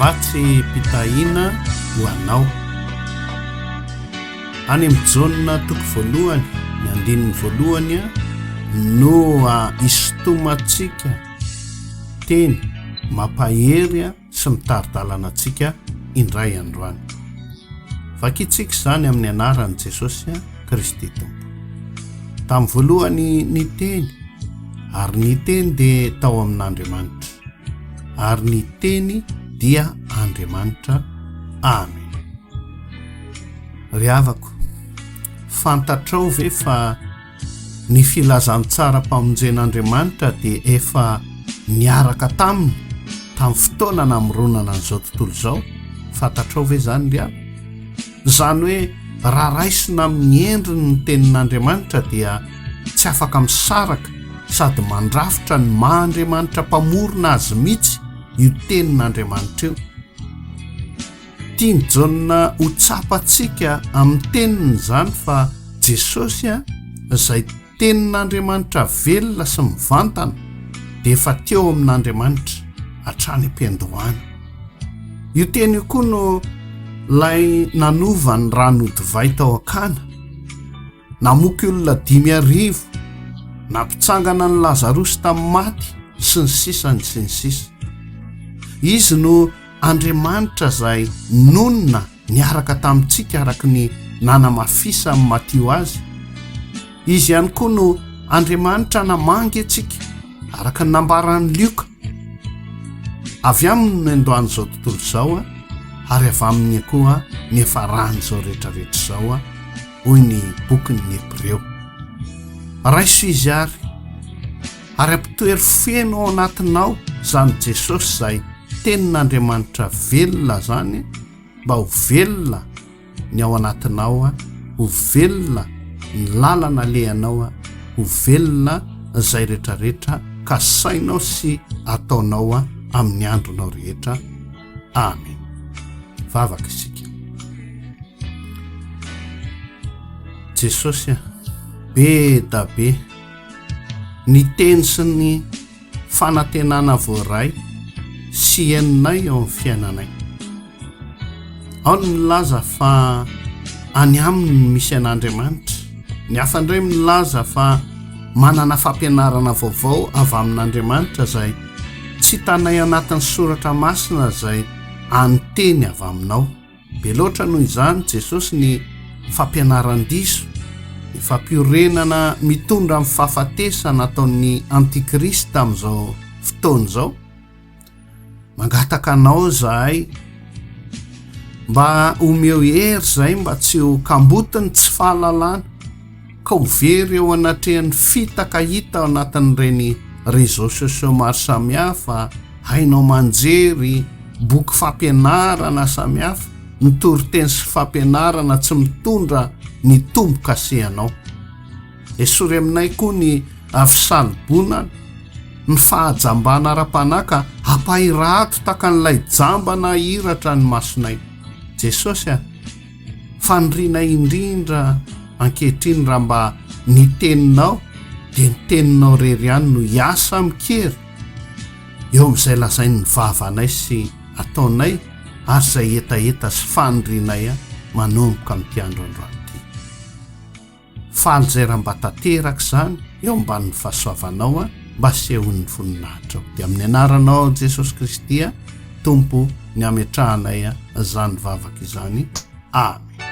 Vatsim-pitahiana ho anao. Any amin'ny Jaona toko voalohany, ny andininy voalohany no isintomantsika teny mampahery sy mitari-dalana antsika indray androany. Vakintsika izany amin'ny anaran'i Jesosy Kristy Tompo. Tamin'ny voalohany ny Teny, ary ny Teny dia tao amin'Andriamanitra, ary ny Teny dia Andriamanitra. Amen. Ry havako, fantatrao ve fa Ny filazantsaram-pamonjen'Andriamanitra dia efa niaraka taminy tamin'ny fotoana namoronana an'izao tontolo izao. Fantatrao ve izany ry havana? Izany hoe raha raisina amin'ny endriny ny tenin'Andriamanitra dia tsy afaka misaraka sady mandrafitra ny maha Andriamanitra mpamorona azy mihitsy io tenin'Andriamanitra io. Tian'i Jaona ho tsapantsika amin'ny teniny izany fa Jesosy, izay Tenin'Andriamanitra velona sy mivantana, dia efa teo amin'Andriamanitra hatrany am-piandohana. Io teny io koa no ilay nanova ny rano ho divay tao Akana, namoky olona 5000, nampitsangana an'i Lazarosy tamin'ny maty, sy ny sisa sy ny sisa. Izy no Andriamanitra izay nonina niaraka tamintsika araka ny nanamafisan'i Matio azy. Izy ihany koa no Andriamanitra namangy antsika araka ny nambaran'i Lioka. Avy aminy no niandohan'izao tontolo izao ary avy aminy koa niafaran'izao rehetrarehetra izao, hoy ny bokin'ny Hebreo. Raiso izy ary. Ary ampitoero feno ao anatinao izany Jesosy izay Tenin'Andriamanitra velona izany mba ho velona ny ao anatinao, ho velona ny lalana alehanao, ho velona izay rehetrarehetra kasainao sy ataonao amin'ny andronao rehetra. Amen. Vavaka isika. Jesosy a, be da be Ny teny sy ny fanantenana voaray sy henonay eo amin'ny fiainanay. Ao ny milaza fa any aminy no misy an'Andriamanitra. Ny hafa indray milaza fa manana fampianarana vaovao avy amin'Andriamanitra izay tsy hitanay anatin'ny soratra masina izay any teny avy aminao. Be loatra noho izany Jesosy ny fampianaran-diso, ny fampiorenana mitondra amin'ny fahafatesana ataon'ny antikrista amin'izao fotoana izao. Mangataka anao izahay mba omeo hery izahay mba tsy ho kambotin'ny tsy fahalalana ka ho very eo anatrehan'ny fitaka hita ao anatin'ireny réseaux sociaux maro samihafa, haino aman-jery, boky fampianarana samihafa, ny toriteny sy fampianarana tsy mitondra ny tombo-kasehanao. Esory aminay koa ny fisalobonana, ny fahajambana ara-panahy ka ampahirato takan'ilay jamba nahiratra ny masonay. Jesosy a! Faniriana indrindra ankehitriny raha mba ny teninao dia ny teninao irery ihany no hiasa amin-kery eo amin'izay lazain'ny vavanay sy ataonay ary izay hetaheta sy fanirianay manomboka amin'ity andro androany ity. Faly izay raha mba tanteraka izany eo ambanin'ny fahasoavanao mba asehon'ny voninahitrao. Dia amin'ny anaranao Jesosy Kristy Tompo ny ametrahanay izany vavaka izany. Amen.